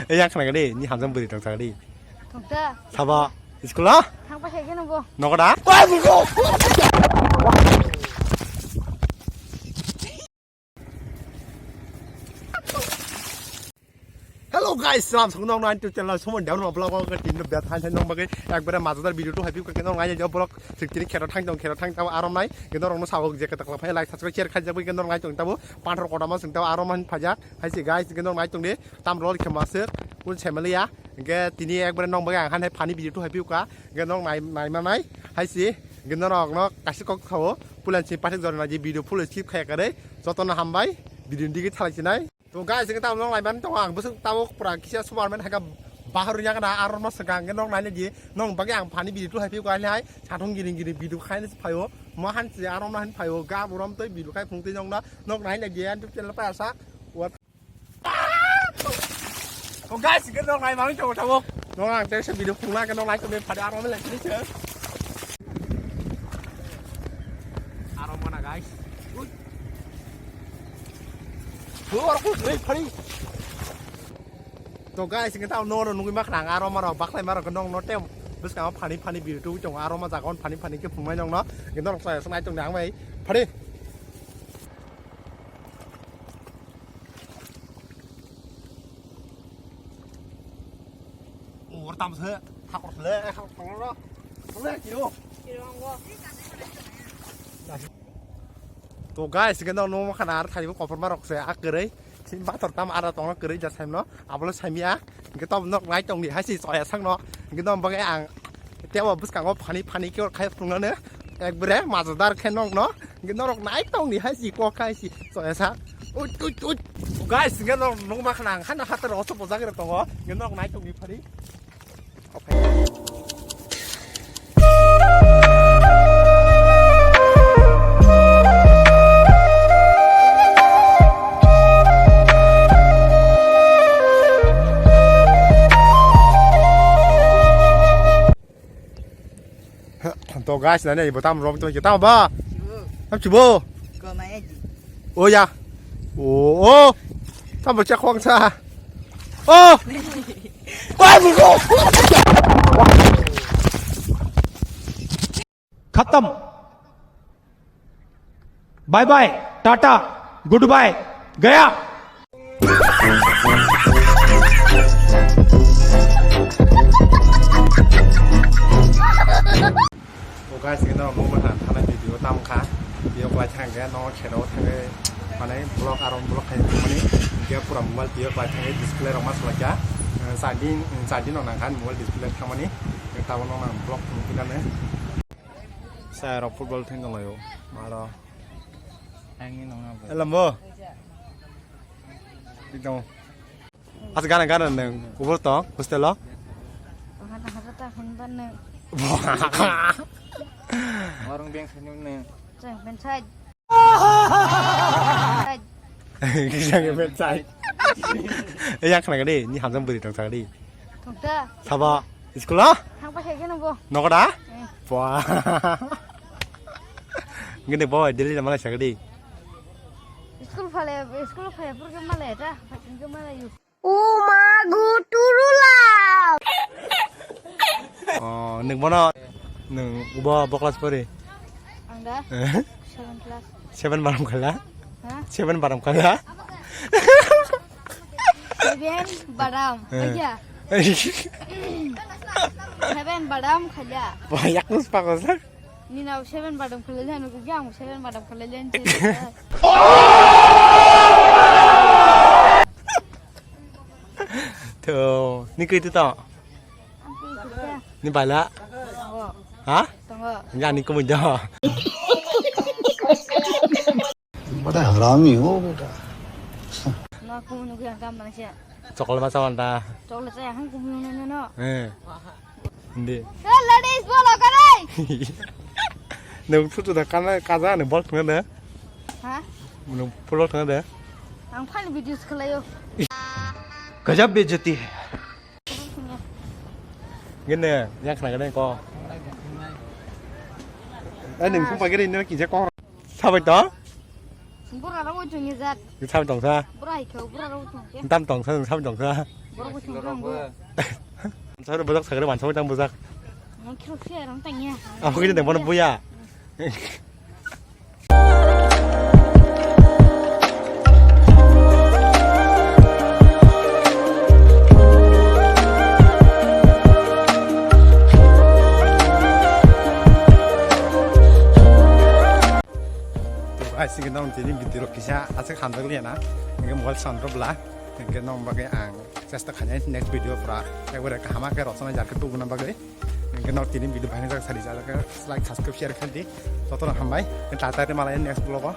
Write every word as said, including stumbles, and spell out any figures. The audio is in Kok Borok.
Ei, yang khna gadi, ni hamjang bwrwi tong sagadi. Thokta. Sabo, school o? Thang pa khe geno bo. Nogo da? Hello guys, salam song nong nine to channel, somo down vlog ko tin do bet han han nong bagai, ekbare mazadar video to happy ko nong ngai jo vlog, sik tini khero thang tong, khero thang tabo arom nai, geno rong no sabo je kata kala phai like, subscribe, share khai jagwi geno ngai tong tabo, panthor koda ma sing tabo arom han phajak, hai si guys, geno ngai tong de, tam rol khema sir, un semaliya, ge tini ekbare nong bagai ang han hai phani video to happy ka, geno nai, nai ma nai, hai si, geno rong no kasi kok thawo, pulan si pathik jor na je video full skip khai kare, joto no hambai, video digi thalai sinai. To guys, hwnkhe tabuk nong naiman tongo ang bwswk tabuk pura kisa Superman hai khe bahar rwya gana aro no swkang hwnkhe nong nainai di nong bagwi ang phani video hai phiyok hai satung gini gini video khaina se phaio ma hanse aro no hin phaio ga burom tei video khai phung tei nong no nong nainai di YouTube channel pa asa. To guys, hwnkhe nong naiman tongo tabuk nong ang tei se video phung na khe nong nai tongwi phadi aro no lai se. Aro mana guys. Ui. Ui, aro kok rei phari. To guys, hwnkhe tamo noro nugwi makhna ang aro maro baklai maro nong no tem bwskango phani phani video tubui tongo aro ma jaga on phani phani khe phungnai nong no. Hwnkhe norok chaya swngnai tongdi ang bai phari. Or tam se, hakor le, hakor le, le kiro. To guys, hwnkhe nong nugwi makhna ar thaibo kophor marok se a kwrwi. Sin bator tam ara tongna kwrwi ja saimno, abole saimya. Hwnkhe to nok nai tongdi hai si choya sakno. Hwnkhe to bagwi ang tebo bwskango phani phani khe khai phungnane. Ekbare mazadar khe nokno. Hwnkhe norok nai tongdi hai si kok khai si choya sak. Ut, ut, ut. Guys, hwnkhe norok nukma khna ang hana hatar oso bojak rok tongo. Hwnkhe norok nai tongdi phari. To guys, nani bo tam rom to kita ba? Tam chibo. Ko mai ji. Oh ya. Oh, oh. Tam bo chak khong sa. Oh. Khatam. Bye bye, tata, goodbye, gaya. To guys, hwnkhe norok nukma thang thanai video tamo kha. Video kwlai thang khe norok kheno thangwi manai vlog aro vlog khai thangmani. Hwnkhe pura mobile video kwlai thangwi display rok ma swlaikha. Charging, charging rok nangkha mobile display thangmani. Tabuk nokna vlog phunukphinani. Saya rok football thwng tonglaio. Aro. Elambo. Ekdom. As gana gana nang kubur tong hostel lo. Hata hata ta hon ban nang. Warung beng sani nang. Ceng pen sai. Kisang pen sai. Eh, yang kena gede, ni hamjang beri tong sagadi. Thokta. Sabo, school ha? Thang pa khe geno bo. Nogo da? Eh. Wah. Gini bo, Delhi na malai sagadi. School phale, school phale pur ke malai ta, phatin ke malai yu. Oh ma go turula. Oh, nwng bono, nwng ubo bo class pori? Ang da? Eh? Seven class. Seven baram khala? Ha? Seven baram khala? Seven baram. Eh. Aja. Seven baram khala. Wah, yak nus pakos. Nina seven badam khulai jano, kukya ang seven badam khulai jan. To, ni kiti to? Ni bala? Ha? Tongo. Ya ni kumu jo. बड़ा हरामी हो बेटा। Na kumu nukya kam mana siya? Chokol ma chokol ta. Chokol saya hang kumu no no. Eh. Hindi. Hey, ladies, bolo kare. Nung photo da kana kaza ne bol thung da. Ha? Nung photo thung da. Ang phani videos khalayo. गजब बेइज्जती है। Gini, yang kena gini ko. Eh, nung pun pagi ini kija ko. Sabai to? Bura rok ujung ni jat. Sabai tong sa. Bura hai kau, bura rok ujung ke. Tam tong sa, sabai tong sa. Borok bo songkhe ang bo. Sar bojak sagre mansa tang bojak. Ang khiro khiro rang tang ya. Ang khiro tang bono buya. Guys, hingke nong tini video rok kisa aswk hamjak liya na, hingke mobile sound rok bla, hingke nong bagwi ang chesta khainai next video pura ekbare kaham khe rosonai jar khe tubuna bagwi, hingke nong tini video bahai jak sari jak like subscribe share khe di, jotono hambai, tata tata malai next vlog o.